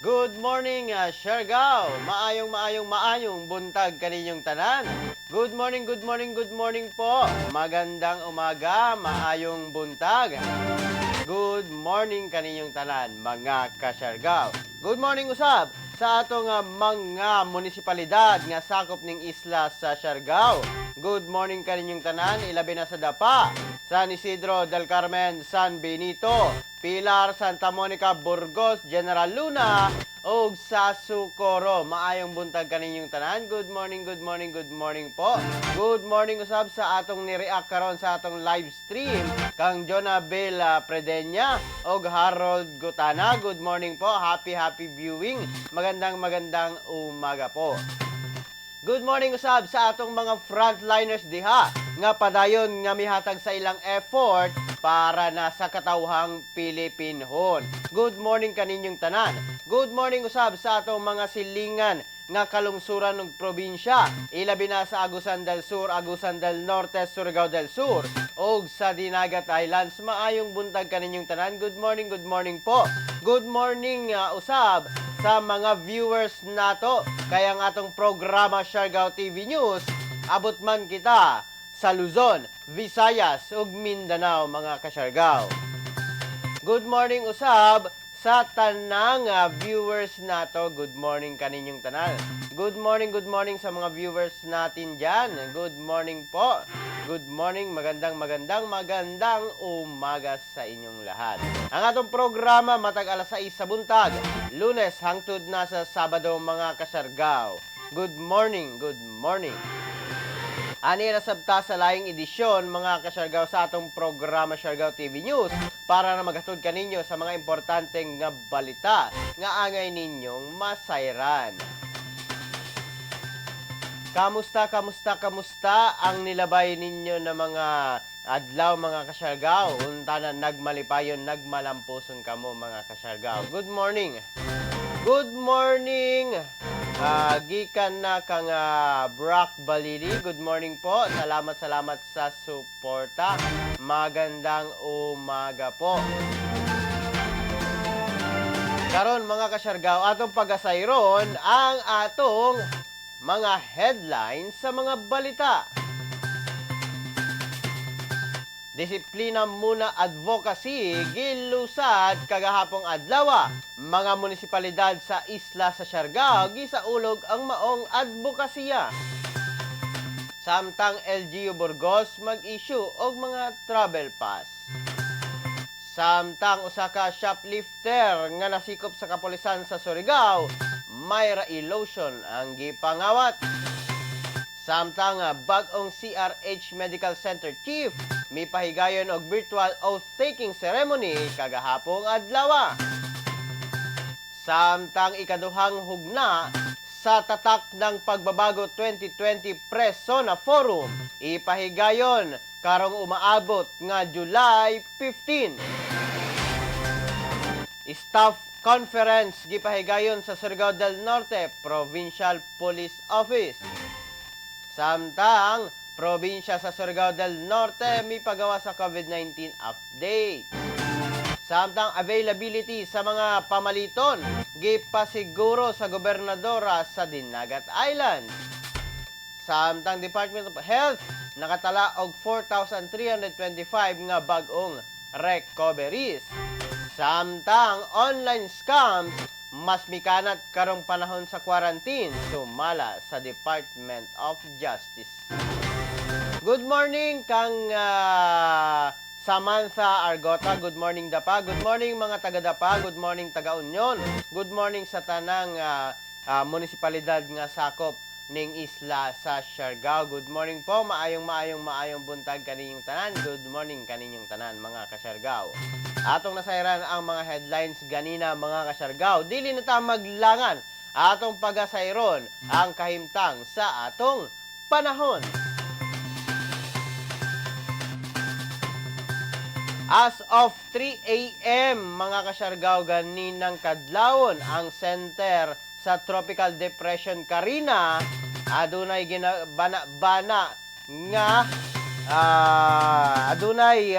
Good morning, Siargao! Maayong, maayong, maayong buntag kaninyong tanan. Good morning, good morning, good morning po. Magandang umaga, maayong buntag. Good morning kaninyong tanan, mga kasyargao. Good morning usab sa atong mga munisipalidad nga sakop ning isla sa Siargao. Good morning kaninyong tanan, ilabi na sa Dapa, San Isidro del Carmen, San Benito, Pilar, Santa Monica, Burgos, General Luna, ug sa Socorro. Maayong buntag kaninyong tanan. Good morning, good morning, good morning po. Good morning usab sa atong ni-react karon sa atong live stream kang Jonah Bel Predenya ug Harold Gutana. Good morning po. Happy, happy viewing. Magandang, magandang umaga po. Good morning usab sa atong mga frontliners diha nga padayon nga mihatag sa ilang effort para na sa katawhang Pilipinhon. Good morning kaninyong tanan. Good morning usab sa atong mga silingan nga kalungsuran ng probinsya. Ilabi na sa Agusan del Sur, Agusan del Norte, Surigao del Sur ug sa Dinagat Islands. Maayong buntag kaninyong tanan. Good morning po. Good morning usab sa mga viewers nato. Kaya ang atong programa Siargao TV News, abot man kita sa Luzon, Visayas ug Mindanao, mga kasyargao. Good morning usab sa tanang viewers nato. Good morning kaninyong tanan. Good morning sa mga viewers natin dyan. Good morning po. Good morning, magandang, magandang, magandang umaga sa inyong lahat. Ang atong programa matag alas 6 sa buntag, Lunes hangtod na sa Sabado, mga kasyargao. Good morning, good morning. Ani ra sabta sa laing edisyon, mga kasyargao, sa atong programa Siargao TV News para na maghatod kaninyo sa mga importanteng nga balita nga angay ninyong masayran. Kamusta, kamusta, kamusta ang nilabay ninyo na mga adlaw, mga kasyargao? Unta na nagmalipayon, nagmalampuson kamo, mga kasyargao. Good morning. Good morning. Gikan na kang Brock Balili. Good morning po. Salamat, salamat sa suporta. Magandang umaga po. Karon, mga kasyargao, atong pagasayron ang atong mga headlines sa mga balita. Disiplina Muna advocacy gilusad kagahapong adlaw. Mga munisipalidad sa isla sa Siargao gisaulog ang maong advokasya. Samtang LGU Burgos mag-issue og mga travel pass. Samtang usa ka shoplifter nga nasikop sa kapulisan sa Surigao, may lotion ang gipangawat. Samtang bag-ong CRH Medical Center Chief mipahigayon og virtual oath-taking ceremony kagahapong adlaw. Samtang ikaduhang hugna sa Tatak ng Pagbabago 2020 Pre-SONA Forum ipahigayon karong umaabot nga July 15. Staff Conference gipahigayon sa Surigao del Norte Provincial Police Office. Samtang probinsya sa Surigao del Norte mipagawa sa COVID-19 update. Samtang availability sa mga pamaliton gipasiguro sa gobernadora sa Dinagat Island. Samtang Department of Health nakatala og 4,325 nga bag-ong recoveries. Samtang online scams mas mikanat karong panahon sa quarantine, sumala sa Department of Justice. Good morning kang Samantha Argota. Good morning, Dapa. Good morning, mga taga Dapa. Good morning, taga Union. Good morning sa tanang munisipalidad nga sakop ning isla sa Siargao. Good morning po. Maayong, maayong, maayong buntag kaninyong tanan. Good morning kaninyong tanan, mga kasyargao. Atong nasayran ang mga headlines ganina, mga kasyargao. Dili na ta maglangan. Atong pagasayron ang kahimtang sa atong panahon. As of 3 a.m., mga kasyargao, ganinang kadlawon, ang center sa Tropical Depression Karina adunay bana-bana nga adunay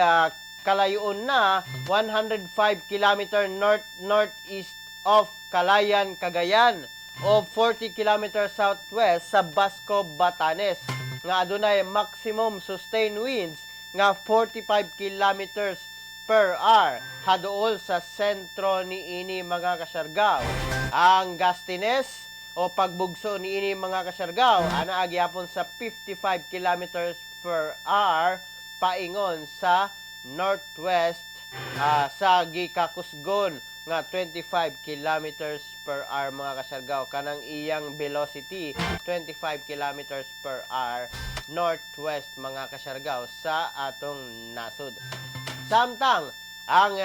kalayoon na 105 kilometer north northeast of Calayan, Cagayan o 40 kilometers southwest sa Basco, Batanes nga adunay maximum sustained winds nga 45 kilometers per hour haduol sa sentro niini, mga Kasyargaw. Ang gustiness o pagbugso niini, mga Kasyargaw, ana gyapon sa 55 kilometers per hour paingon sa northwest sa gikakusgon nga 25 kilometers per hour, mga Kasyargaw. Kanang iyang velocity, 25 kilometers per hour northwest, mga Kasyargaw, sa atong nasod. Samtang ang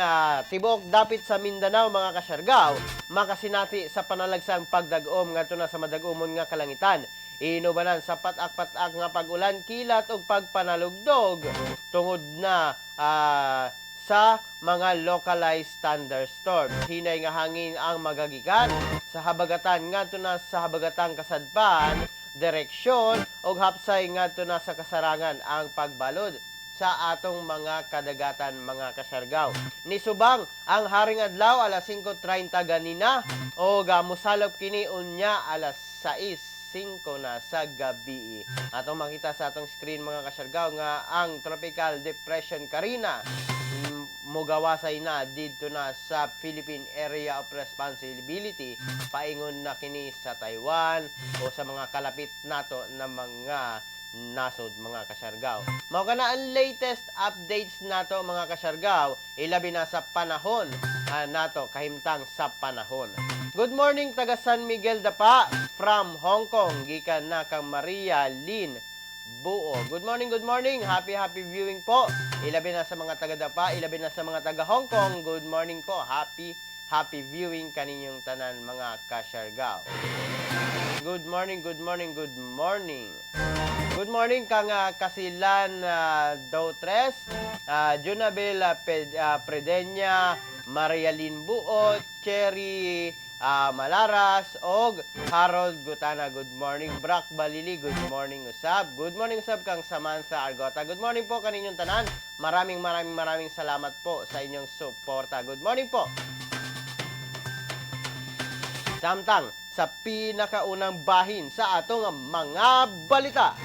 tibuok dapit sa Mindanao, mga Kasyargaw, makasinati sa panalagsang pagdag-om ngadto na sa madag-umon nga kalangitan. Inubanan sa patak-patak nga pag-ulan, kilat ug pagpanalugdog tungod na sa mga localized thunderstorms. Hinay nga hangin ang magagikan sa habagatan ngadto na sa habagatang kasadpan, direksyon ug hapsay ngadto na sa kasarangan ang pagbalod sa atong mga kadagatan, mga Kasyargaw. Nisubang ang haring adlaw alas 5:30 ganina o musalop kini unya alas 6:05 na sa gabi. Atong makita sa atong screen, mga Kasyargaw, nga ang Tropical Depression Karina mugawasay na didto na sa Philippine Area of Responsibility paingon na kini sa Taiwan o sa mga kalapit nato na mga nasod, mga Kasyargaw. Mao kana ang latest updates nato, mga Kasyargaw, ilabi na sa panahon nato kahimtang sa panahon. Good morning taga San Miguel Dapa from Hong Kong, gikan na kang Maria Lynn Buo. Good morning, good morning. Happy, happy viewing po. Ilabi na sa mga taga Dapa, ilabi na sa mga taga Hong Kong. Good morning po. Happy, happy viewing kaninyong tanan, mga Kasyargaw. Good morning, good morning, good morning. Good morning kang Kasilan Dautres, Junabel Predenya, Marialyn Buo, Cherry Malaras, og Harold Gutana. Good morning. Brock Balili, good morning usab. Good morning usab kang Samantha Argota. Good morning po kaninyong tanan. Maraming maraming maraming salamat po sa inyong suporta. Good morning po. Samtang sa pinakaunang bahin sa atong mga balita.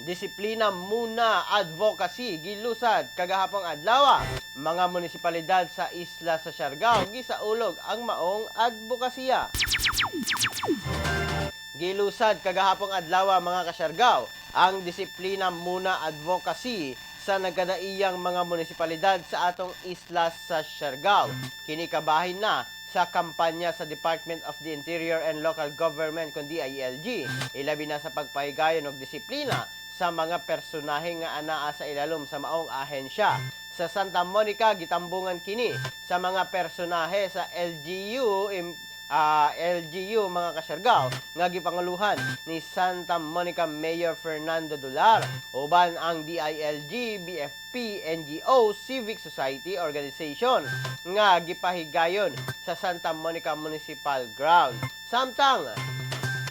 Disiplina muna advocacy gilusad kagahapong adlaw. Mga munisipalidad sa isla sa Siargao gisaulog ang maong advokasya. Gilusad kagahapong adlaw, mga Kasyargaw, ang Disiplina Muna Advocacy sa nagkadaiyang mga munisipalidad sa atong isla sa Siargao. Kini kabahin na sa kampanya sa Department of the Interior and Local Government kun DILG, ilabi na sa pagpahigayon og disiplina sa mga personahe nga anaa sa ilalom sa maong ahensya. Sa Santa Monica, gitambungan kini sa mga personahe sa LGU LGU, mga Kasyargaw, nga gipanguluhan ni Santa Monica Mayor Fernando Dular uban ang DILG, BFP, NGO, Civic Society Organization nga gipahigayon sa Santa Monica Municipal Ground. Samtang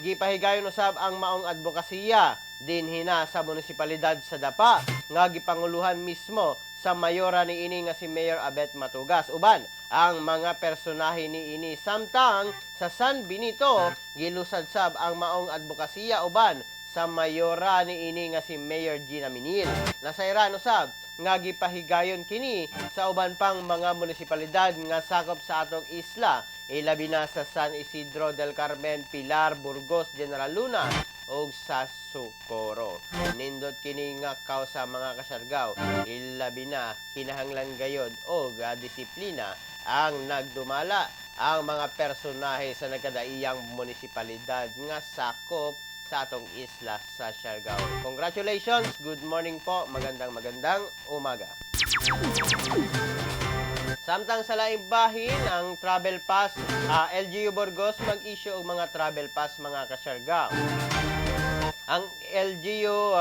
gipahigayon usab ang maong advokasya dinhi na sa munisipalidad sa Dapa nga gipanguluhan mismo sa mayora niini nga si Mayor Abet Matugas uban ang mga personahe niini. Samtang sa San Benito, gilusad sab ang maong advokasya uban sa mayora niini nga si Mayor Gina Minil. Nasayran usab nga gipahigayon kini sa uban pang mga munisipalidad nga sakop sa atong isla, ilabi na sa San Isidro del Carmen, Pilar, Burgos, General Luna ug sa Socorro. Nindot kini nga kausa, mga Kasyargaw, ilabi na kinahanglan gayod og disiplina ang nagdumala ang mga personahe sa nagkadaiyang munisipalidad nga sakop sa atong isla sa Siargao. Congratulations! Good morning po. Magandang magandang umaga. Samtang sa laing bahin, ang travel pass, LGU Burgos mag-issue og mga travel pass, mga Kasyargao. Ang LGU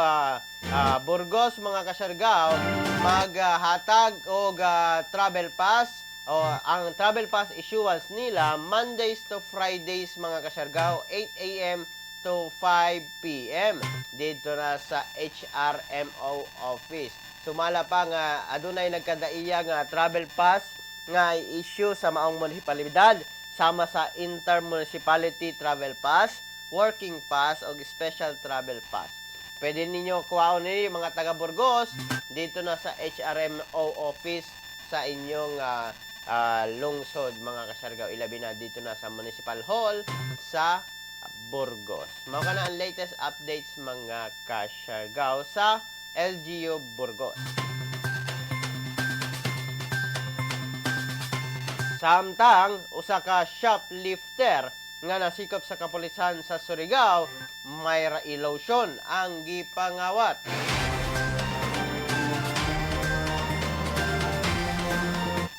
Burgos, mga Kasyargao, maghatag og travel pass o ang travel pass issuance nila Mondays to Fridays, mga Kasyargao, 8 a.m. to 5 p.m. dito na sa HRMO office. Sumala pa nga adunay nagkadaiya nga travel pass nga i-issue sa maong munisipalidad sama sa Intermunicipality Travel Pass, Working Pass o Special Travel Pass. Pwede ninyo kuhaon ni mga taga Burgos dito na sa HRMO office sa inyong lungsod, mga Kasiargao, ilabi na dito na sa Municipal Hall sa Burgos. Mao kana ang latest updates, mga Kasiargao, sa LGU Burgos. Samtang usa ka shoplifter nga nasikop sa kapulisan sa Surigao, may lotion ang gipangawat.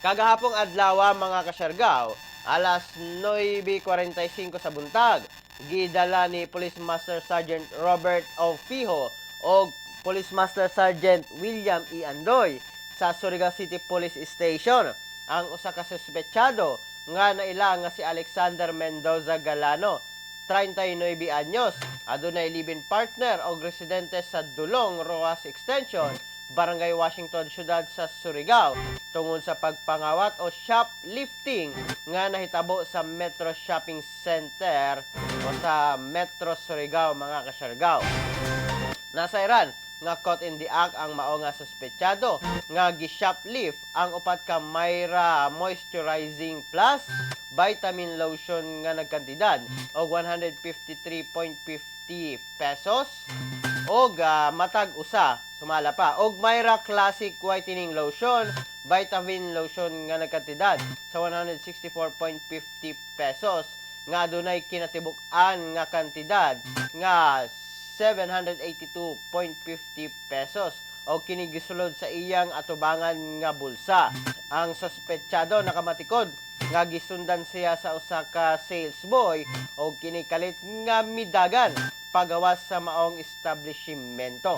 Kagahapong adlaw, mga Kasiargao, alas 9:45 sa buntag, gidala ni Police Master Sergeant Robert O. Fijo o Police Master Sergeant William E. Andoy sa Surigao City Police Station ang usa ka suspetsado nga naila nga si Alexander Mendoza Galano, 39 anyos. Adunay live-in partner og residente sa Dulong, Roas Extension, Barangay Washington, siyudad sa Surigao, tungod sa pagpangawat o shoplifting nga nahitabo sa Metro Shopping Center o sa Metro Surigao, mga Kasiargao. Nasayran nga caught in the act ang mao nga suspetsado nga gi-shoplift ang upat ka Myra Moisturizing Plus Vitamin Lotion nga nagkantidad og 153.50 pesos og matag usa sumala pa og Myra Classic Whitening Lotion Vitamin Lotion nga nagkantidad sa 164.50 pesos nga adunay kinatibuk-an nga kantidad nga 782.50 pesos o kini gisulod sa iyang atubangan nga bulsa. Ang sospetsado nakamatikod nga gisundan siya sa usa ka sales boy o kini kalit nga midagan pagawas sa maong establishmento.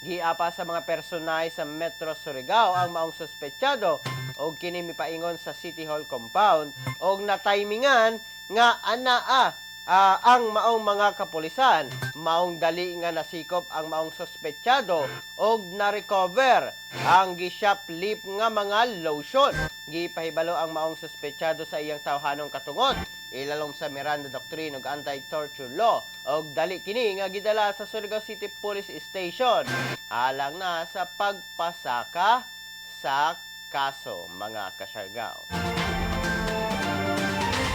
Giapa sa mga personahe sa Metro Surigao ang maong sospetsado og kini mipaingon sa City Hall compound og natimingan nga anaa ang maong mga kapulisan. Maong dali nga nasikop ang maong sospetsado og na-recover ang gi-shoplift nga mga lotion. Gipahibalo ang maong sospetsado sa iyang tawhanong katungot ilalom sa Miranda Doctrine ug Anti-Torture Law og dali kini nga gidala sa Surigao City Police Station alang na sa pagpasaka sa kaso, mga Kasiargao.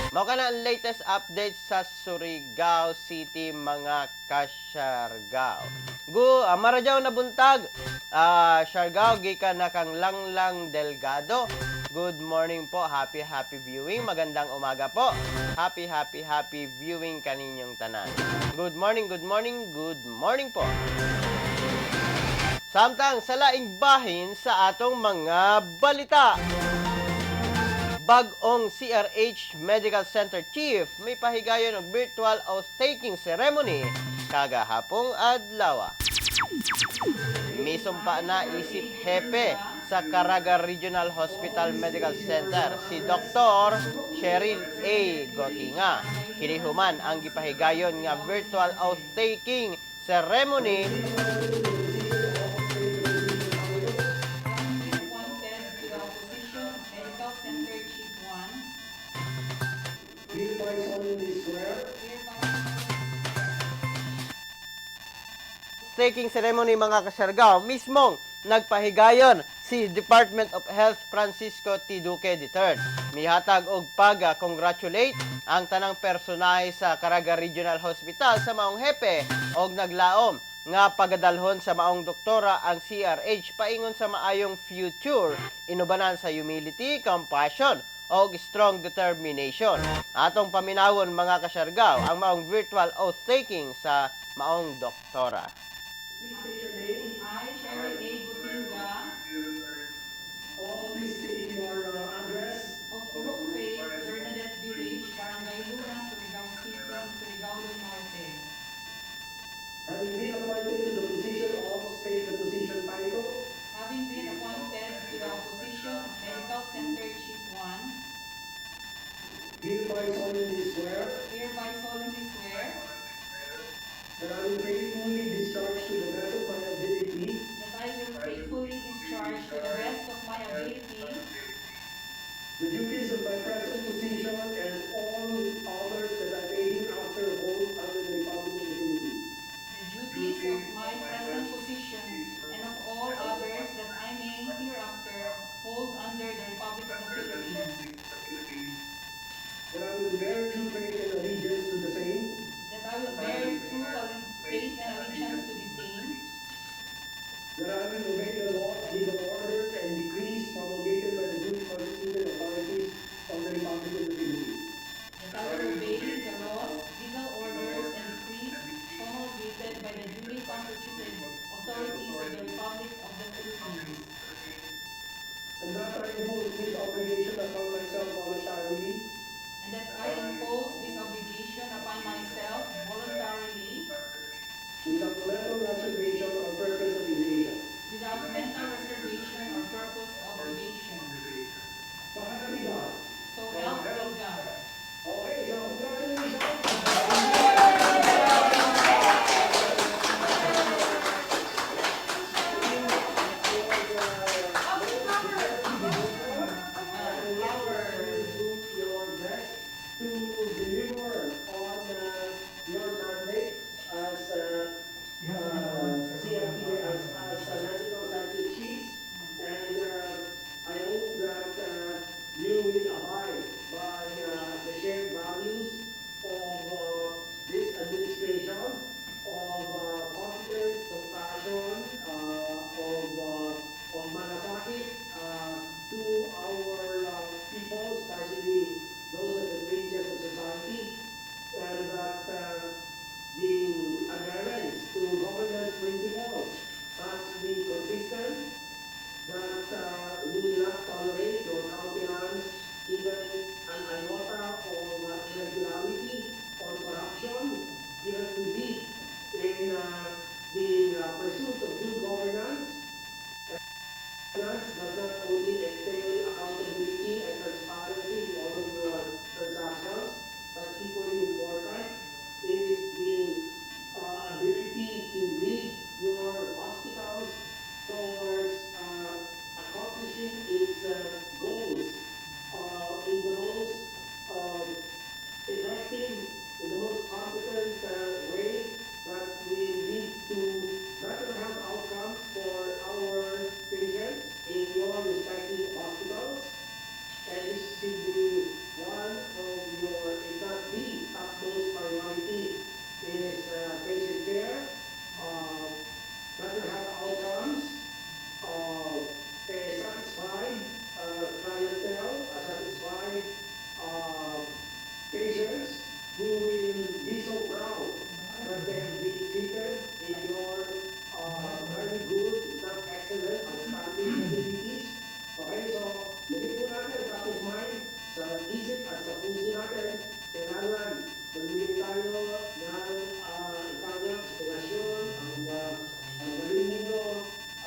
Mao kana ang latest updates sa Surigao City, mga Kasiargao. Gu, maradyaw na buntag, Siargao, gikan na kang Langlang Delgado. Good morning po, happy happy viewing. Magandang umaga po. Happy happy happy viewing kaninyong tanan. Good morning, good morning, good morning po. Samtang sa laing bahin sa atong mga balita. Bag-ong CRH Medical Center Chief may pahigayon og virtual oath-taking ceremony kagahapong adlaw. Misumpa na isip hepe sa Caraga Regional Hospital Medical Center si Dr. Cheryl A. Gotinga. Kini human ang gipahigayon nga virtual oath-taking ceremony Having been appointed to the position of Medical Center Chief 1, Hereby solemnly swear hereby taking ceremony, mga Kasiargao, mismong nagpahigayon si Department of Health Francisco T. Duque III. Mihatag og pag-congratulate ang tanang personahe sa Caraga Regional Hospital sa maong hepe og naglaom nga pagadalhon sa maong doktora ang CRH paingon sa maayong future inubanan sa humility, compassion og strong determination. Atong paminawon, mga Kasiargao, ang maong virtual oath taking sa maong doktora. Please state your name. I, Sherry A. Gutinga, All please state your address. Of Purok Faith, Bernadette Village, Barangay Luna, Surigao City, Surigao del Norte. Having been appointed to the position of, state the position title. Having been appointed to the position of Medical Center Chief 1, Hereby solemnly swear hereby solemnly swear that I will faithfully discharge to the best of my That I will obey the laws, legal orders, and decrees promulgated by the duly constituted authorities of the Republic of the Philippines. That I will obey the laws, legal orders, and decrees promulgated by the duly constituted authorities of the Republic of the Philippines. And that I impose this obligation upon myself voluntarily, And that I impose this obligation upon myself voluntarily, without mental reservation or purpose of evasion. Without mental reservation or purpose of evasion. So help me God. So help me God. Okay, so congratulations. Do your best to deliver on your mandates as CMP, as medical center chiefs. And I hope that you will abide by the shared values of this administration of competence, compassion, of malasakit to our people, especially those at the fringes of society, and that the adherence to governance principles must be consistent, that we will not tolerate or countenance even an iota of irregularity or corruption, given indeed in the pursuit of good governance. Governance does not only entail accountability and transparency in all of your transactions, but equally important is the ability to lead your hospitals towards accomplishing its goals in the most effective, in the most competent way that will lead to better health outcomes for our patients in your respective hospitals. And this should be one of your, if not the topmost priority, is patient care, better health outcomes, a satisfied clientele, a satisfied patients who will be so proud that they have been treated in your very good, if not excellent, outstanding facilities. Okay, so lagay po natin top of mind sa isip at sa puso natin, kailangan magbigay tayo ng ika nga, inspirasyon, ang galing ninyo,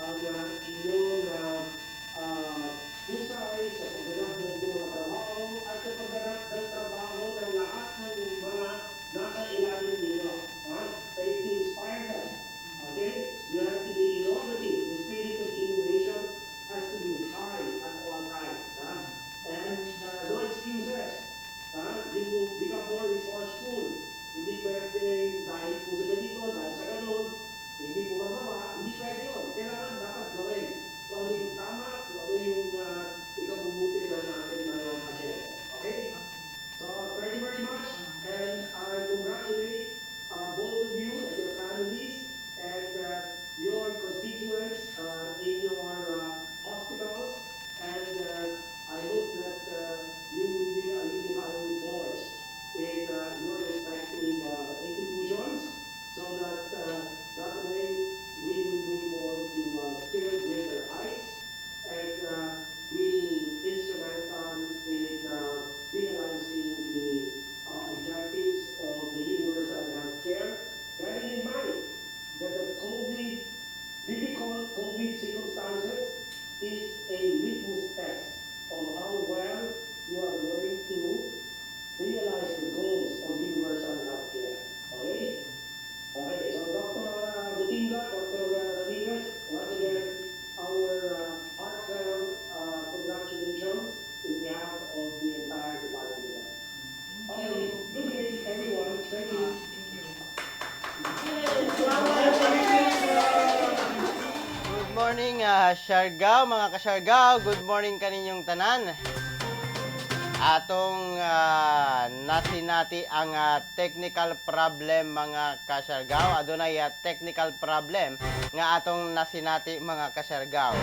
ang inyong husay sa pagganap ng inyong mga trabaho at sa pagganap ng trabaho ng lahat ng mga nasa ilalim ninyo. Ha? So you to inspire them. Okay? You have to be innovative. The spirit of innovation has to be high at all times. Ha? And no excuses. Ha? You will become more resourceful. Hindi pwedeng dahil po sa ganito, dahil sa ganun, hindi po magawa, hindi pwede yun. Kailangan dapat gawin. Kung ano yung tama, kung ano yung ikabubuti ng ating mga pasyente. Okay? So, thank you very much. And I congratulate both of you and your families and your constituents in your hospitals. And I hope that you will be a unifying force in your respective institutions so that that way we will be able to scale greater heights and be instrumental in realizing the objectives of the universal health care, bearing in mind that the difficult COVID circumstances is a litmus test of how well you are going to realize the goals of universal health care. Okay? Okay, so Dr. Butinga, Dr. Ramirez, once again, our heartfelt congratulations in behalf of the entire department. Thank Okay, you. good day, everyone. Thank you. Thank you. Good morning, Siargao, mga ka-Siargao. Good morning kaninyong tanan. Atong nasinati ang technical problem, mga kasyargaw. Adunay technical problem nga atong nasinati, mga kasyargaw.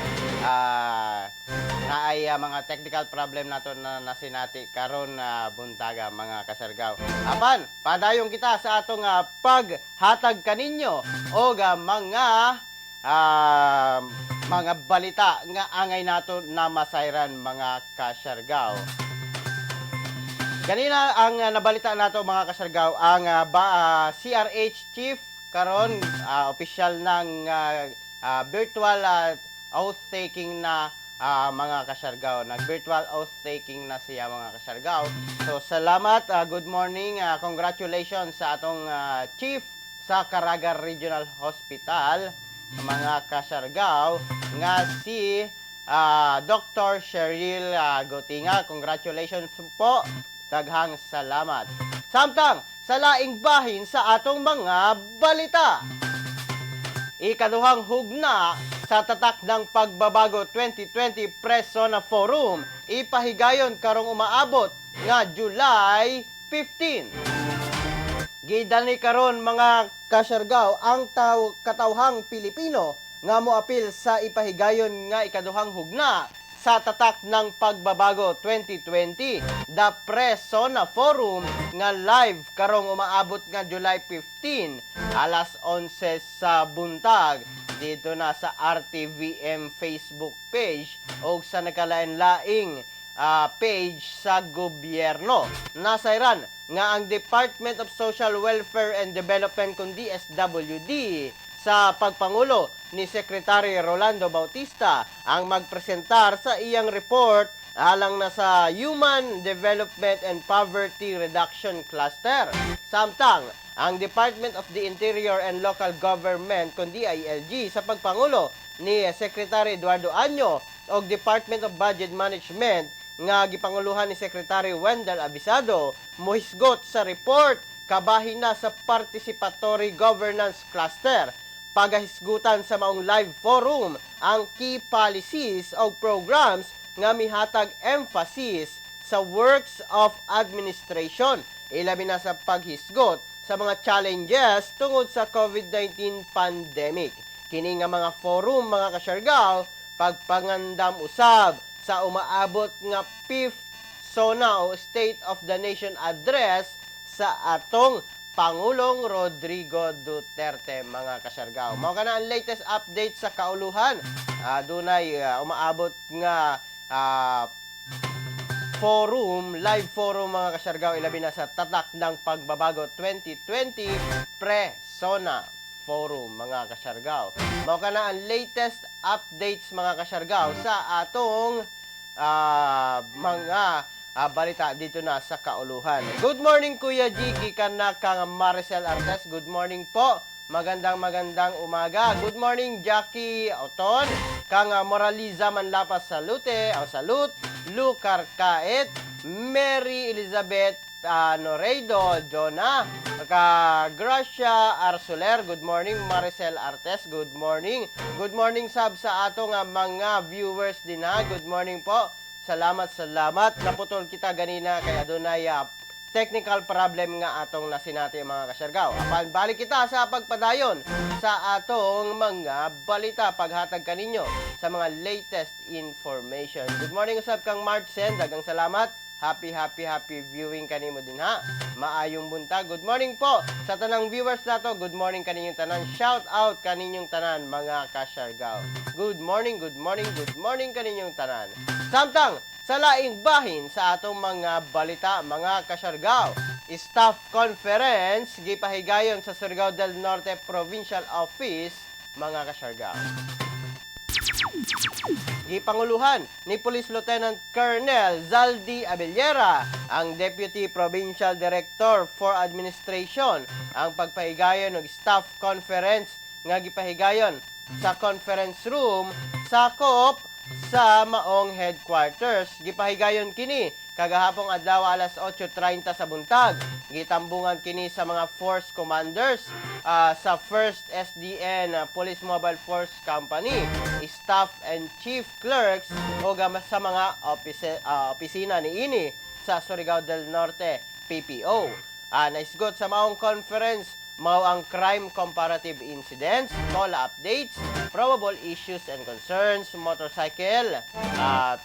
Naay mga technical problem nato na nasinati karon na buntaga, mga kasyargaw. Apan padayon kita sa atong paghatag kaninyo og mga balita nga angay nato na masayran, mga kasyargaw. Ganina ang nabalita nato, mga kasyargaw, ang CRH chief karon opisyal ng virtual oath taking na mga kasyargaw. Nag virtual oath taking na siya, mga kasyargaw. So salamat, good morning, congratulations sa atong chief sa Caraga Regional Hospital, mga kasyargaw, nga si Dr. Cheryl Gotinga. Congratulations po. Daghang salamat. Samtang sa laing bahin sa atong mga balita. Ikaduhang hugna sa Tatak ng Pagbabago 2020 Pre-SONA Forum ipahigayon karong umaabot nga July 15. Gidani karon, mga kasyargaw, ang katawhang Pilipino nga moapil sa ipahigayon nga ikaduhang hugna sa Tatak ng Pagbabago 2020, The Pre-SONA Forum, nga live karong umaabot nga July 15 alas 11 sa buntag dito na sa RTVM Facebook page o sa nakalain-laing page sa gobyerno. Nasayran nga ang Department of Social Welfare and Development kun DSWD sa pagpangulo ni Secretary Rolando Bautista ang magpresentar sa iyang report alang na sa Human Development and Poverty Reduction Cluster. Samtang ang Department of the Interior and Local Government kun DILG sa pagpangulo ni Secretary Eduardo Año og Department of Budget Management nga gipanguluhan ni Secretary Wendell Avisado mohisgot sa report kabahin na sa Participatory Governance Cluster. Pagahisgutan sa maong live forum ang key policies o programs nga mihatag emphasis sa works of administration, ilabi na sa paghisgot sa mga challenges tungod sa COVID-19 pandemic. Kini nga mga forum, mga kasyargaw, pagpangandam usab sa umaabot nga 5th SONA o State of the Nation Address sa atong Pangulong Rodrigo Duterte, mga kasyargaw. Mao kana ang latest update sa kauluhan. Dunay umaabot nga forum, live forum, mga kasyargaw, ilabi na sa Tatak ng Pagbabago 2020 Pre-SONA Forum, mga kasyargaw. Mao kana ang latest updates, mga kasyargaw, sa atong mga balita dito na sa kauluhan. Good morning, Kuya G, gikan na kang Maricel Artes. Good morning po. Magandang magandang umaga. Good morning, Jackie Oton. Kang Moraliza Manlapas Salute, o salute. Lucar Kaet, Mary Elizabeth Noredo, Jonah, ka Gracia Arsuler, good morning. Maricel Artes, good morning. Good morning sab sa atong mga viewers din ha. Good morning po. Salamat, salamat. Naputol kita ganina kay adunay technical problem nga atong nasinati, mga kasyargaw. Apan balik kita sa pagpadayon sa atong mga balita, paghatag kaninyo sa mga latest information. Good morning usab kang Marcen, daghang salamat. Happy, happy, happy viewing kanimo din ha. Maayong buntag. Good morning po sa tanang viewers nato. Good morning kaninyong tanan. Shout out kaninyong tanan, mga kasyargaw. Good morning, good morning, good morning kaninyong tanan. Samtang sa laing bahin sa atong mga balita, mga kasyargaw. Staff conference gipahigayon sa Surigao del Norte Provincial Office, mga kasyargaw. Gipanguluhan ni Police Lieutenant Colonel Zaldi Abellera, ang Deputy Provincial Director for Administration, ang pagpahigayon og staff conference nga gipahigayon sa conference room sakop sa maong headquarters. Gipahigayon kini kagahapong adlaw alas 8:30 sa buntag. Gitambungan kini sa mga force commanders, sa 1st SDN Police Mobile Force Company, staff and chief clerks o sa mga opisina niini sa Surigao del Norte PPO. Naisgot sa maong conference mao ang crime comparative incidents, COLA updates, probable issues and concerns, motorcycle,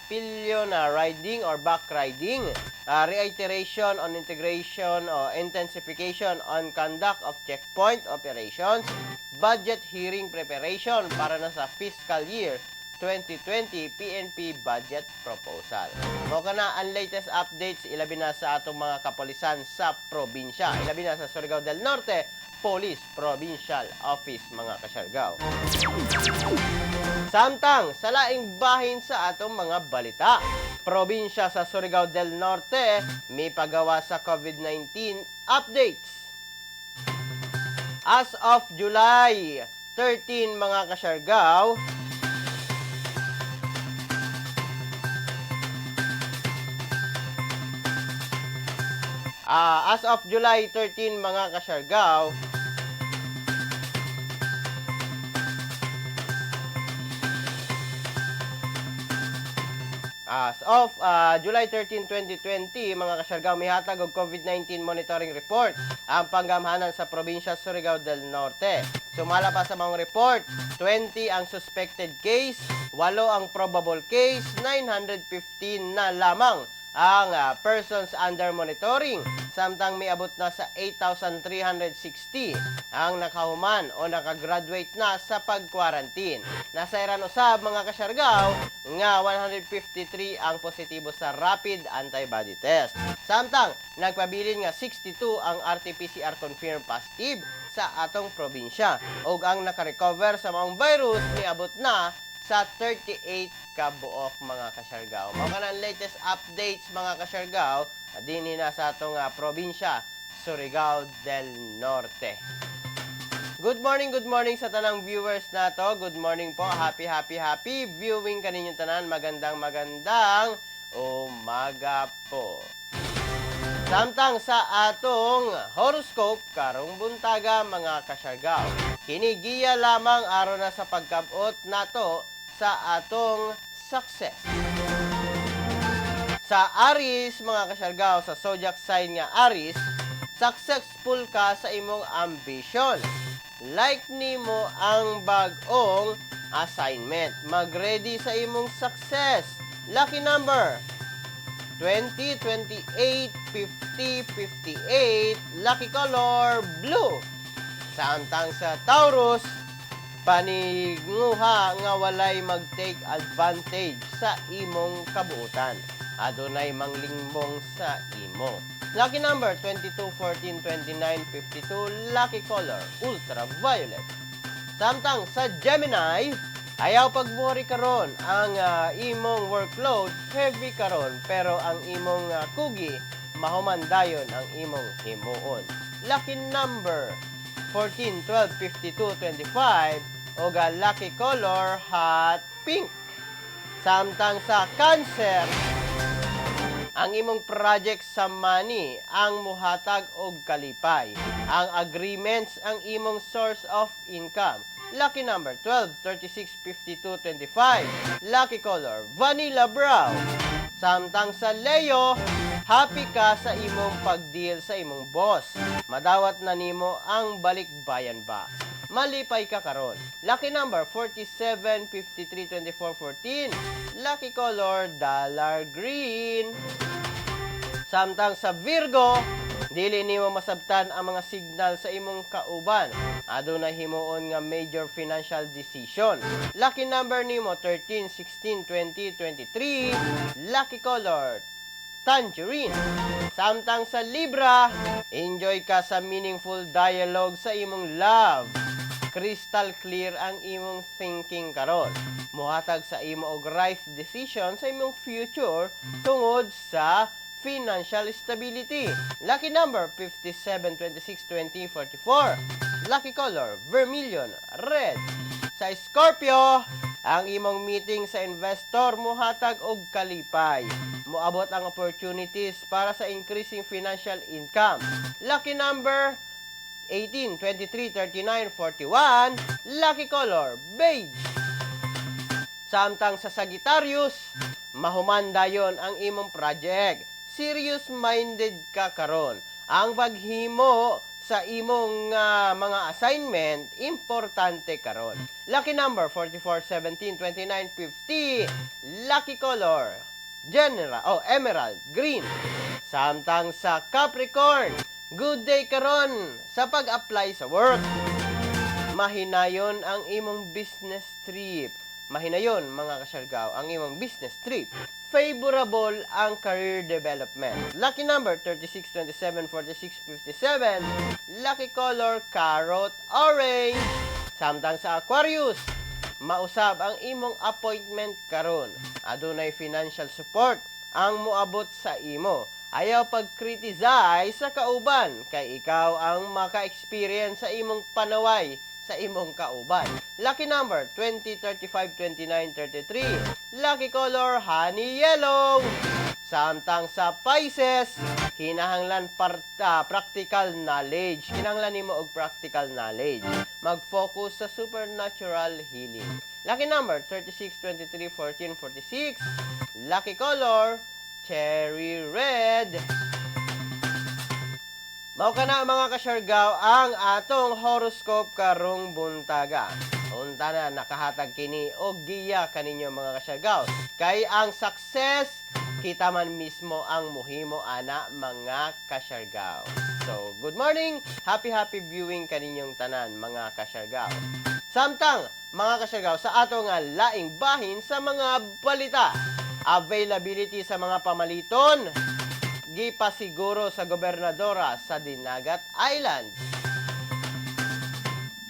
pillion riding or back riding, reiteration on integration o intensification on conduct of checkpoint operations, budget hearing preparation para na sa fiscal year 2020 PNP budget proposal. Mao kana ang latest updates ilabi na sa atong mga kapolisan sa probinsya. Ilabi na sa Surigao del Norte Police Provincial Office, mga kasyargaw. Samtang sa laing bahin sa atong mga balita, probinsya sa Surigao del Norte may pagawa sa COVID-19 updates. As of July 13, mga kasyargaw, as of July 13, mga kasyargaw, as of July 13, 2020, mga kasyargaw, mihatag og COVID-19 monitoring report ang panggamhanan sa probinsya Surigao del Norte. Sumala pa sa mga report, 20 ang suspected case, 8 ang probable case, 915 na lamang ang persons under monitoring. Samtang miabot na sa 8,360 ang nakahuman o nakagraduate na sa pag-quarantine. Nasayran usab, mga kasyargaw, nga 153 ang positibo sa rapid antibody test. Samtang nagpabilin nga 62 ang RT-PCR confirmed positive sa atong probinsya. Og ang nakarecover sa maong virus miabot na sa 38 kabuok, mga kasyargaw. Mao kana ang latest updates, mga kasyargaw, dinhi na sa atong probinsya Surigao del Norte. Good morning sa tanang viewers nato. Good morning po. Happy, happy, happy viewing kaninyong tanan. Magandang, magandang umaga po. Samtang sa atong horoscope karong buntaga, mga kasyargaw, kini giya lamang aron na sa pagkabot nato sa atong success. Sa Aries, mga kasyargaw, sa zodiac sign nga Aries, successful ka sa imong ambition. Like nimo ang bag-ong assignment. Mag-ready sa imong success. Lucky number 20, 28, 50, 58. Lucky color, blue. Samtang sa Taurus, paninguha nga walay mag-take advantage sa imong kabuutan. Adunay manglingbong sa imo. Lucky number 22, 14, 29, 52. Lucky color, ultraviolet. Samtang sa Gemini, ayaw pag-worry karon. Ang imong workload heavy karon, pero ang imong kugi mahuman dayon ang imong himuon. Lucky number 14, 12, 52, 25 o lucky color hot pink. Samtang sa Cancer, ang imong project sa money ang muhatag og kalipay. Ang agreements ang imong source of income. Lucky number 12, 36, 52, 25. Lucky color vanilla brown. Samtang sa Leo, happy ka sa imong pag-deal sa imong boss. Madawat na nimo ang balikbayan box. Malipay ka karon. Lucky number 47, 53, 24, 14. Lucky color dollar green. Samtang sa Virgo, dili nimo masabtan ang mga signal sa imong kauban. Aduna himuon nga major financial decision. Lucky number nimo 13, 16, 20, 23. Lucky color tangerine. Samtang sa Libra, enjoy ka sa meaningful dialogue sa imong love. Crystal clear ang imong thinking karon. Muhatag sa imo og right decision sa imong future tungod sa financial stability. Lucky number 57, 26, 20, 44. Lucky color vermilion red. Sa Scorpio, ang imong meeting sa investor muhatag og kalipay. Moabot ang opportunities para sa increasing financial income. Lucky number 18, 23, 39, 41. Lucky color, beige. Samtang sa Sagittarius, mahuman dayon ang imong project. Serious-minded ka karon. Ang paghimo sa imong mga assignment, importante karon. Lucky number 44, 17, 29, 50. Lucky color, general, oh, emerald green. Samtang sa Capricorn, good day karon sa pag-apply sa work. Mahinayon ang imong business trip. Mahinayon, mga kasyargaw, ang imong business trip. Favorable ang career development. Lucky number 36, 27, 46, 57. Lucky color, carrot orange. Samtang sa Aquarius, mausab ang imong appointment karon. Adunay financial support ang moabot sa imo. Ayaw pag-criticize sa kauban kay ikaw ang maka-experience sa imong panaway sa imong kauban. Lucky number 20, 35, 29, 33. Lucky color, honey yellow. Samtang sa Pisces, kinahanglan practical knowledge. Kinahanglan nimo og practical knowledge. Mag-focus sa supernatural healing. Lucky number 36, 23, 14, 46. Lucky color, cherry red. Mao kana, mga kasyargaw, ang atong horoscope karong buntaga. Unta na nakahatag kini og giya kaninyo, mga kasyargaw. Kay ang success, kita man mismo ang muhimo ana, mga kasyargaw. So, good morning, happy happy viewing kaninyong tanan, mga kasyargaw. Samtang, mga kasyargaw, sa ato nga laing bahin sa mga balita. Availability sa mga pamaliton gipasiguro sa gobernadora sa Dinagat Islands.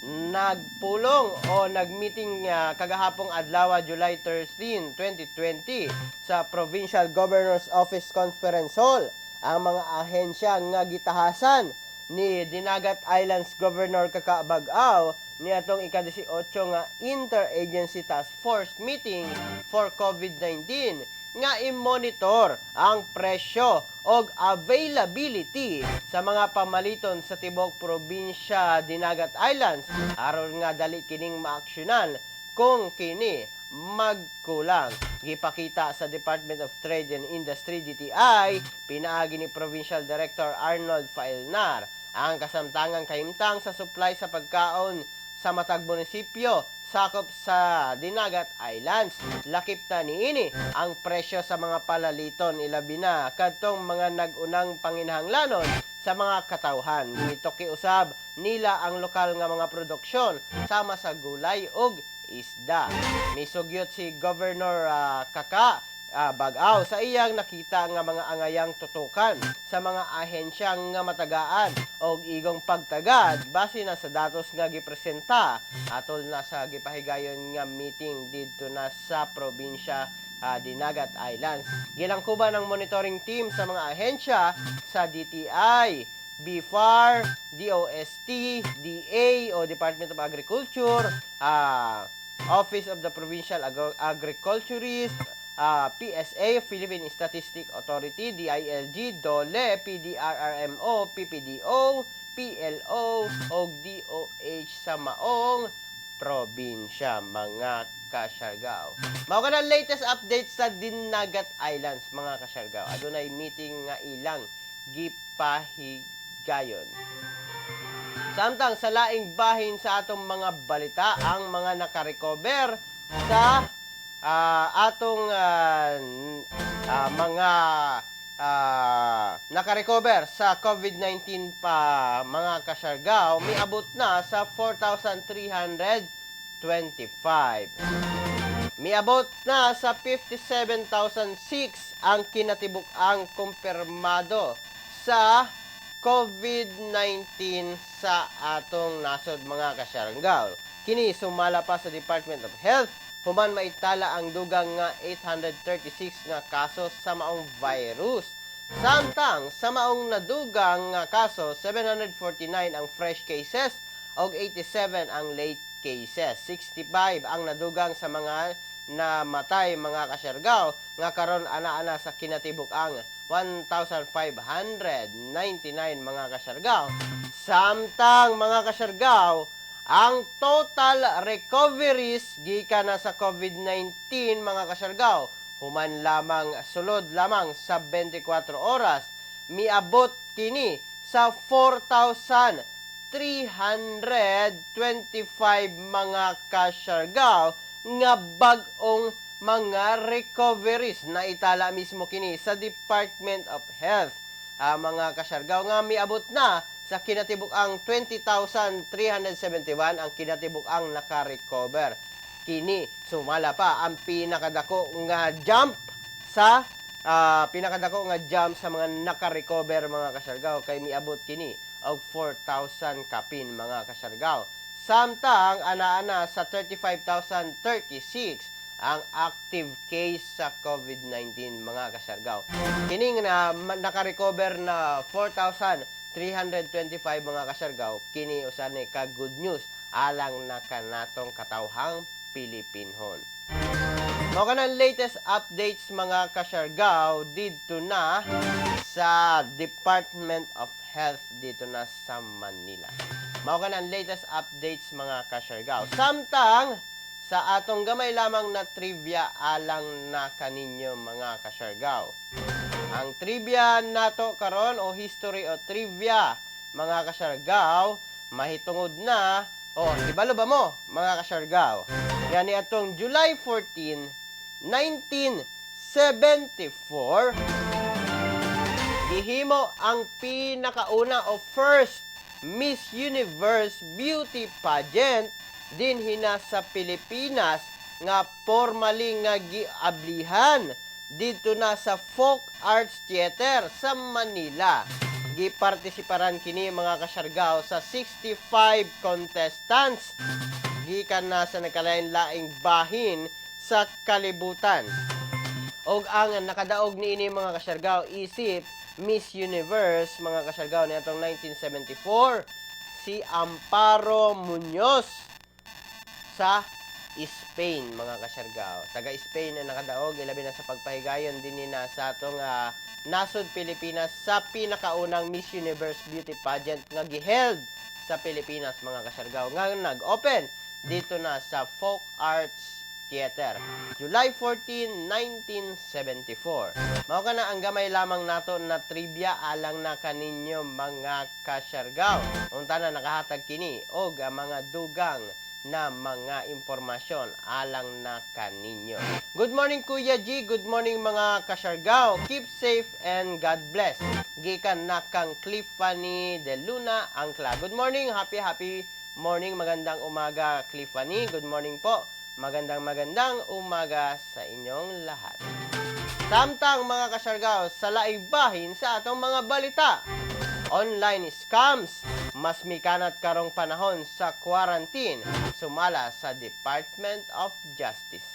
Nagpulong o nagmeeting kagahapong adlaw, July 13, 2020, sa Provincial Governor's Office Conference Hall ang mga ahensya nga gitahasan ni Dinagat Islands Governor Kaka Bag-ao ni atong ika-18 nga Interagency Task Force meeting for COVID-19 nga i-monitor ang presyo og availability sa mga pamaliton sa tibok probinsya Dinagat Islands aron nga dali kining maaksyonan kung kini magkulang. Gipakita sa Department of Trade and Industry, DTI, pinaagi ni Provincial Director Arnold Faelnar, ang kasamtangang kahimtang sa supply sa pagkaon sa matag munisipyo sakop sa Dinagat Islands. Lakip na niini ang presyo sa mga palaliton, ilabi na kadtong mga nag-unang panginahanglanon sa mga katawhan. Gituki usab nila ang lokal nga mga produksyon sama sa gulay ug isda. Misugyot si Governor Kaka Bag-ao sa iyang nakita nga mga angayang tutukan sa mga ahensyang nga matagaan og igong pagtagad base na sa datos nga gipresenta atol na sa gipahigayon nga meeting didto na sa probinsya Dinagat Islands. Gilangkuban ng monitoring team sa mga ahensya sa DTI, BFAR, DOST, DA o Department of Agriculture, Office of the Provincial Agriculturist, PSA, Philippine Statistic Authority, DILG, DOLE, PDRRMO, PPDO, PLO, o DOH sa maong probinsya, mga kasyargaw. Mao kana latest update sa Dinagat Islands, mga kasyargaw. Adunay meeting nga ilang gipahigayon. Samtang sa laing bahin sa atong mga balita, ang mga nakarecover sa atong mga nakarecover sa COVID-19 pa, mga kasyargaw, miabot na sa 4,325. Miabot na sa 57,006 ang kinatibuk-ang kumpirmado sa COVID-19 sa atong nasod, mga kasyargaw. Kini sumala pa sa Department of Health human maitala ang dugang nga 836 nga kaso sa maong virus. Samtang sa maong nadugang nga kaso, 749 ang fresh cases og 87 ang late cases. 65 ang nadugang sa mga namatay, mga kasyargaw, nga karon ana-ana sa kinatibuk-ang 1,599, mga kasyargaw. Samtang, mga kasyargaw, ang total recoveries gikan na sa COVID-19, mga kasyargaw, human lamang sulod lamang sa 24 oras, miabot kini sa 4,325, mga kasyargaw, nga bag-ong mga recoveries na itala mismo kini sa Department of Health. Mga kasyargaw, nga miabot na sa kinatibuk-ang 20,371 ang kinatibuk-ang naka-recover. Kini sumala pa ang pinakadako nga jump sa mga naka-recover, mga kasyargaw, kay miabot kini og 4,000 kapin, mga kasyargaw. Samtang ana-ana sa 35,036 ang active case sa COVID-19, mga kasyargaw. Kining na naka-recover na 4,325, mga kasyargaw, kini usa ni ka good news alang na kanatong katawhang Pilipinhon. Mao kanang latest updates, mga kasyargaw, didto na sa Department of Health dito na sa Manila. Mao kanang latest updates, mga kasyargaw. Samtang sa atong gamay lamang na trivia alang na kaninyo, mga kasyargaw. Ang trivia nato karon o history o trivia, mga kasyargaw, mahitungod na o ibalo ba mo, mga kasyargaw, nga ni atong July 14, 1974, gihimo ang pinakauna o first Miss Universe Beauty Pageant dinhi na sa Pilipinas nga formally nga giablihan didto na sa Folk Arts Theater sa Manila? Gipartisiparan kini, mga kasyargaw, sa 65 contestants gikan na sa nagkalain-laing bahin sa kalibutan. Og ang nakadaog niini, mga kasyargaw, isip Miss Universe, mga kasyargaw, niadtong 1974, si Amparo Munoz sa Spain, mga kasyargaw. Taga Spain na nakadaog, ilabi na sa pagpahigayon din ni na sa atong nasod Pilipinas sa pinakaunang Miss Universe Beauty Pageant nga giheld sa Pilipinas, mga kasyargaw, nga nag-open didto na sa Folk Arts Theater. July 14, 1974. Mao kana ang gamay lamang nato na trivia alang na kaninyo, mga kasyargaw. Unta na nakahatag kini og ang mga dugang na mga impormasyon alang na kaninyo. Good morning, Kuya G, good morning, mga kasyargaw. Keep safe and God bless. Gikan na kang Cliffany De Luna Angkla. Good morning, happy happy morning, magandang umaga, Cliffany. Good morning po. Magandang magandang umaga sa inyong lahat. Samtang, mga kasyargaw, sa laing bahin sa atong mga balita. Online scams, mas mikanat karong panahon sa quarantine, sumala sa Department of Justice.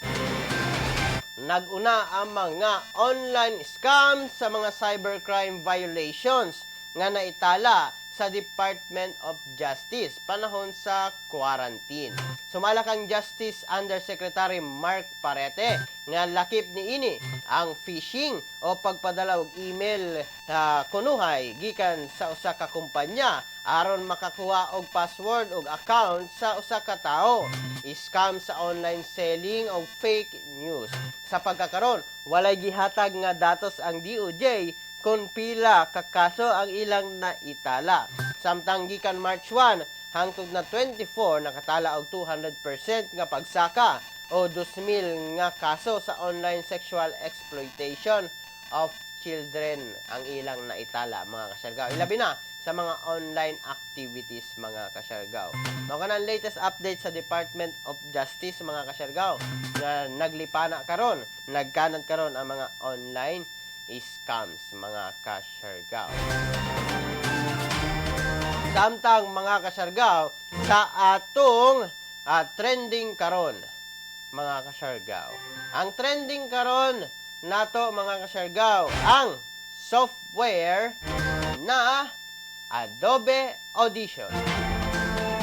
Nag-una ang mga online scams sa mga cybercrime violations nga naitala sa Department of Justice panahon sa quarantine. Sumala kang Justice Undersecretary Mark Parete nga lakip niini ang phishing o pagpadala og email kunuhay gikan sa usa ka kumpanya aron makakuha og password og account sa usa ka tawo. Scam sa online selling og fake news. Sa pagkakaron, walay gihatag nga datos ang DOJ kung pila ka kaso ang ilang naitala. Samtang gikan March 1 hangtod na 24, nakatala og 200% nga pagsaka o 2,000 nga kaso sa online sexual exploitation of children ang ilang naitala, mga kasyargaw. Ilabi na sa mga online activities, mga kasyargaw. Mao kanang latest update sa Department of Justice, mga kasyargaw, nga naglipana karon, nagkanat karon ang mga online scams, mga kasyargaw. Samtang, mga kasyargaw, sa atong trending karon, mga kasyargaw. Ang trending karon nato, mga kasyargaw, ang software na Adobe Audition.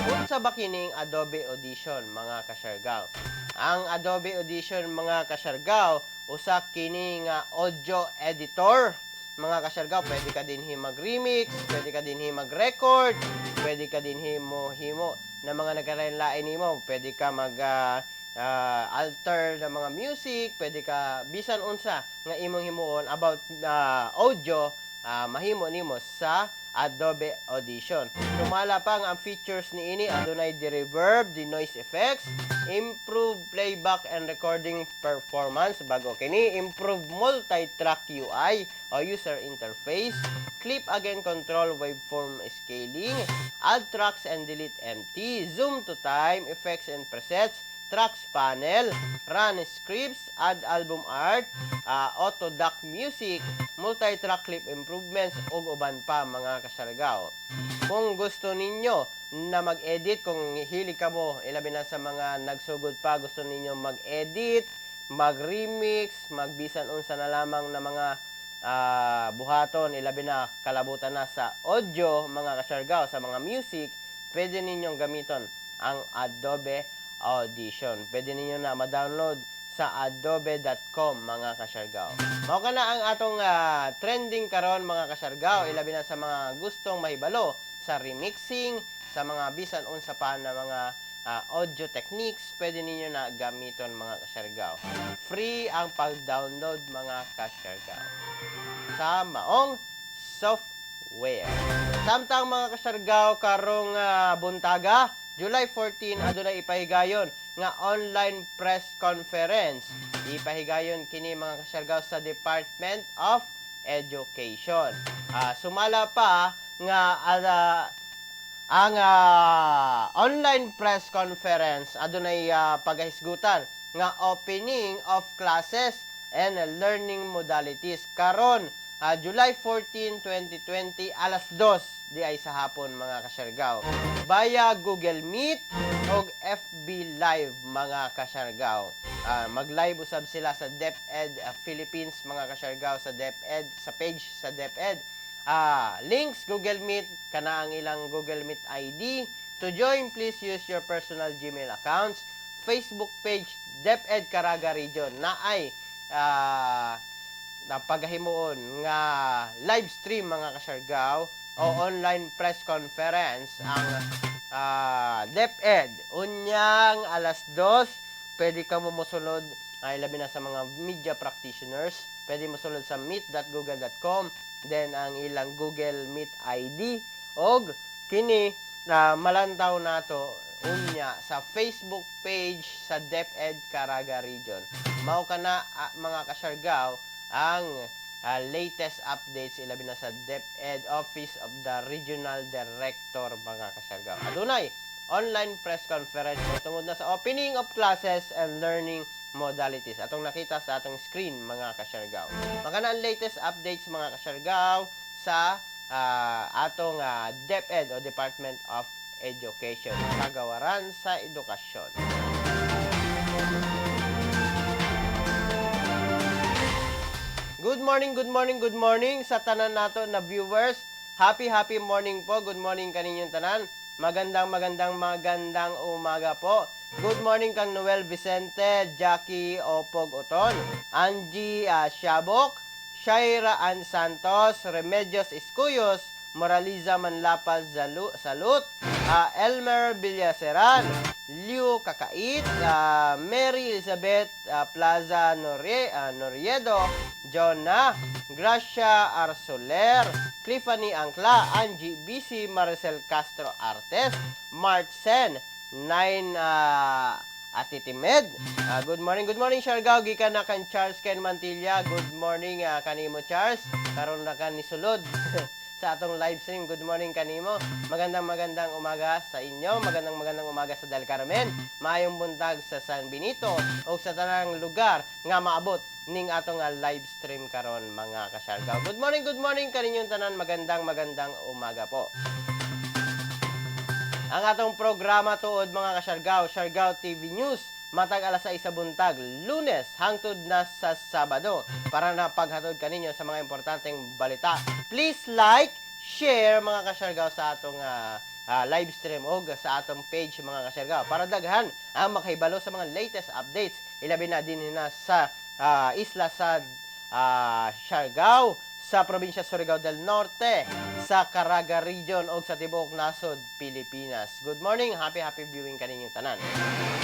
Unsa ba kining Adobe Audition, mga kasyargaw? Ang Adobe Audition, mga kasyargaw, usa kini nga audio editor Mga kasyargaw, pwede ka din mag-remix, pwede ka din mag-record, pwede ka din himo himo na mga nagkalain-lain nimo, pwede ka mag alter ng mga music, pwede ka bisan unsa nga imong himuon about audio, mahimo nimo sa Adobe Audition. Sumala pa nga ang features niini, adunay the reverb, the noise effects, improve playback and recording performance, bago kini, improve multi-track UI o user interface, clip again control waveform scaling, add tracks and delete empty, zoom to time, effects and presets, tracks panel, run scripts, add album art, auto duck music, multi-track clip improvements, ug uban pa, mga kasyargaw. Kung gusto ninyo na mag-edit, kung hilig ka mo, ilabi na sa mga nagsugod pa, gusto ninyo mag-edit, mag-remix, magbisan unsa na lamang na mga buhaton, ilabi na kalabutan na sa audio, mga kasyargaw, sa mga music, pwede ninyong gamiton ang Adobe Audition. Pwede ninyo na ma-download sa adobe.com, mga kasyargaw. Mao kana ang atong trending karon, mga kasyargaw, ilabi na sa mga gustong mahibalo sa remixing, sa mga bisan unsa pa na mga audio techniques, pwede ninyo na gamiton, mga kasyargaw. Free ang pag-download, mga kasyargaw, sa maong software. Samtang, mga kasyargaw, karong buntaga, July 14, adunay ipahigayon nga online press conference. Ipahigayon kini, mga kasyargaw, sa Department of Education. Sumala pa nga ang online press conference, adunay pagahisgutan nga opening of classes and learning modalities karon July 14, 2020, alas 2 di ay sa hapon, mga kasyargaw, via Google Meet og FB Live, mga kasyargaw. Mag-live usab sila sa DepEd Philippines, mga kasyargaw, sa DepEd, sa page sa DepEd. Links Google Meet kana ang ilang Google Meet ID. To join, please use your personal Gmail accounts. Facebook page DepEd Caraga Region na ay na pagahimuon nga live stream, mga kasyargaw, o online press conference ang DepEd unyang alas 2. Pwede ka mo mosulod ay labi na sa mga media practitioners, pwede mo sulod sa meet.google.com, then ang ilang Google Meet ID, og kini na malantaw nato unya sa Facebook page sa DepEd Caraga Region. Mao kana mga kasyargaw, ang latest updates ilabi na sa DepEd Office of the Regional Director, mga kasyargaw. Adunay online press conference tungod na sa opening of classes and learning modalities. Atong nakita sa atong screen, mga kasyargaw. Mao kana ang latest updates, mga kasyargaw, sa atong DepEd o Department of Education, Kagawaran sa Edukasyon. Good morning, good morning, good morning sa tanan nato na viewers. Happy, happy morning po. Good morning kaninyong tanan. Magandang, magandang, magandang umaga po. Good morning kang Noel Vicente, Jackie Opog Oton, Angie Shabok, Shaira Ann Santos, Remedios Escuyos, Moraliza Manlapas Salut, Elmer Villaseran, Liu Kakait, Mary Elizabeth Plaza Noriedo, Jonah, Gracia Arsoler, Cliffany Angkla, Angie BC, Maricel Castro Artes, Martsen, 9 Atitimed. Good morning, Siargao. Gikan na kan Charles Ken Mantilla. Good morning kanimo, Charles. Karon na ka ni sulod sa atong live stream. Good morning kanimo. Magandang magandang umaga sa inyo. Magandang magandang umaga sa Del Carmen. Maayong buntag sa San Benito o sa tanang lugar nga maabot ning atong live stream karon, mga kasyargaw. Good morning kaninyong tanan. Magandang magandang umaga po. Ang atong programa tuod, mga kasyargaw, Siargao TV News, matag alas 6 sa buntag, Lunes hangtod na sa Sabado, para na paghatod kaninyo sa mga importanteng balita. Please like, share, mga kasyargaw, sa atong live stream o sa atong page, mga kasyargaw, para daghan ang makahibalo sa mga latest updates ilabi na din na sa isla sa Siargao. Sa probinsya Surigao del Norte, sa Caraga Region o sa tibuok nasod Pilipinas. Good morning, happy happy viewing kaninyong tanan.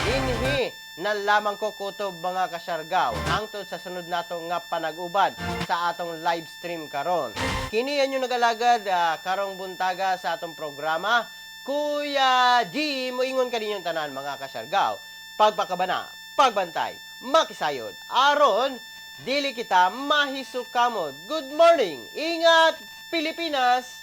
Dinhi na lamang ko kutob, mga kasyargaw, hangtod sa sunod nato nga panag-uban sa atong live stream karon. Kini ang inyong nagalagad karong buntaga sa atong programa. Kuya G, moingon kaninyong tanan, mga kasyargaw. Pagpakabana, pagbantay, makisayod. Aron, dili kita mahisukamod. Good morning! Ingat, Pilipinas!